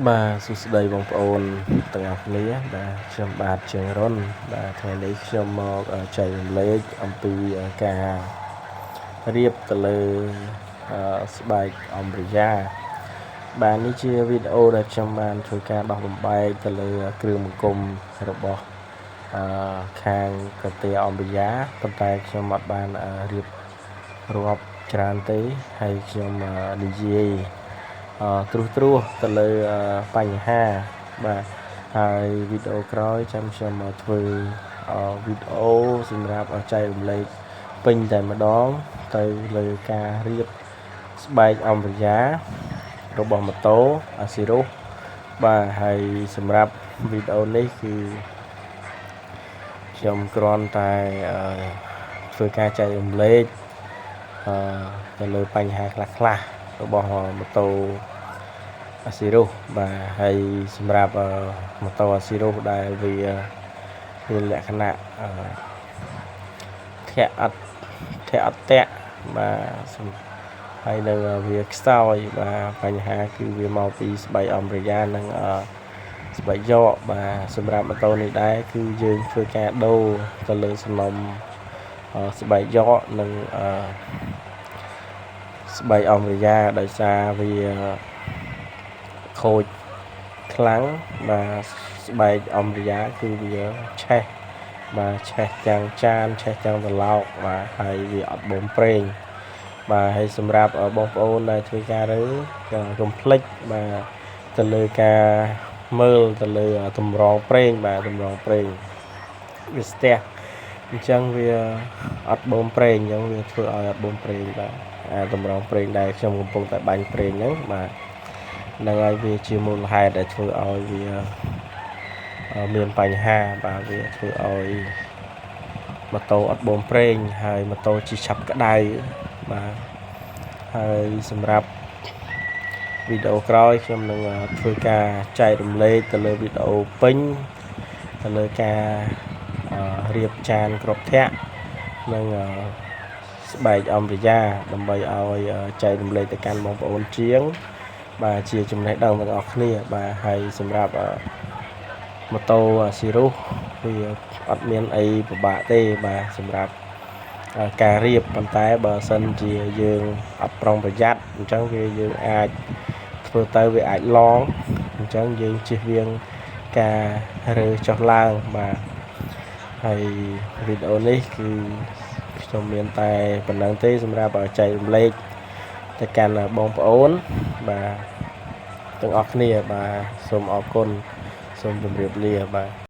បាទសួស្តីបងប្អូនទាំងអស់គ្នាបាទខ្ញុំបាទជើងរុនបាទថ្ងៃនេះខ្ញុំមកចែករំលែកអំពីការរៀបទៅលើស្បែកអំបរិយាបាទនេះជាវីដេអូដែលខ្ញុំបានធ្វើការដោះបំបែកទៅលើគ្រឿងបង្គុំរបស់ខាងកាតាអំបរិយាប៉ុន្តែខ្ញុំអត់បានរៀបរាប់ច្រើនទេហើយខ្ញុំនិយាយត្រួសត្រាសទៅលើបញ្ហាបាទហើយវីដេអូក្រោយចាំខ្ញុំមកធ្វើវីដេអូសម្រាប់ចែករំលែកពេញតែម្ដងទៅលើការរៀបស្បែកអំបរិយារបស់ម៉ូតូអាស៊ីរុសបាទហើយសម្រាប់វីដេអូនេះគឺខ្ញុំគ្រាន់តែធ្វើការចែករំលែកទៅលើបញ្ហាខ្លះៗរបស់ម៉ូតូអាស៊ីរុសបាទហើយសម្រាប់ម៉ូតូអាស៊ីរុសដែលវាមានលក្ខណៈធាក់អត់ធាក់អត់តាក់បាទហើយនឹងវាខ្សោយបាទបញ្ហាគឺវាមកពីស្បែកអំរយ៉ានិងស្បែកយកបាទសម្រាប់ម៉ូតូនេះដែរគឺយើងធ្វើការដូរទៅលើសំណុំស្បែកយកនិងស្បែកអំរយ៉ាដោយសារវាខូចខ្លាំងបាទស្បែកអំរយ៉ាគឺវាឆេះបាទឆេះទាំងចានឆេះទាំងត្រឡោកបាទហើយវាអត់បូមប្រេងបាទហើយសម្រាប់បងប្អូនដែលធ្វើការរើកុំភ្លេចបាទទៅលើការមើលទៅលើតម្រងប្រេងបាទតម្រងប្រេងវាស្ទះអញ្ចឹងវាអត់បូមប្រេងអញ្ចឹងវាធ្វើឲ្យអត់បូមប្រេងបាទអាតម្រងប្រេងដែលខ្ញុំកំពុងតែបាញ់ប្រេងហ្នឹងបាទហ្នឹងហើយវាជាមូលហេតុដែលធ្វើឲ្យវាមានបញ្ហាបាទវាធ្វើឲ្យម៉ូតូអត់បូមប្រេងហើយម៉ូតូជិះឆាប់ក្តៅបាទហើយសម្រាប់វីដេអូក្រោយខ្ញុំនឹងធ្វើការចែករំលែកទៅលើវីដេអូពេញទៅលើការរៀបចានក្របធាក់និងស្បែកអំរយ៉ាដើម្បីឲ្យចែករំលែកទៅកាន់បងប្អូនជាងបាទជាចំណេះដឹងទាំងអស់គ្នាបាទហើយសម្រាប់ម៉ូតូអាស៊ីរុសវាអត់មានអីពិបាកទេបាទសម្រាប់ការរៀបប៉ុន្តែបើសិនជាយើងអត់ប្រុងប្រយ័ត្នអញ្ចឹងវាយើងអាចធ្វើទៅវាអាចឡងអញ្ចឹងយើងជៀសវាងការរើចុះឡើងបាទហើយវីដេអូនេះគឺខ្ញុំមានតែប៉ុណ្ណឹងទេសម្រាប់ចែករំលែកទៅកាន់បងប្អូនបាទទាំងអស់គ្នាបាទសូមអរគុណសូមជម្រាបលាបាទ។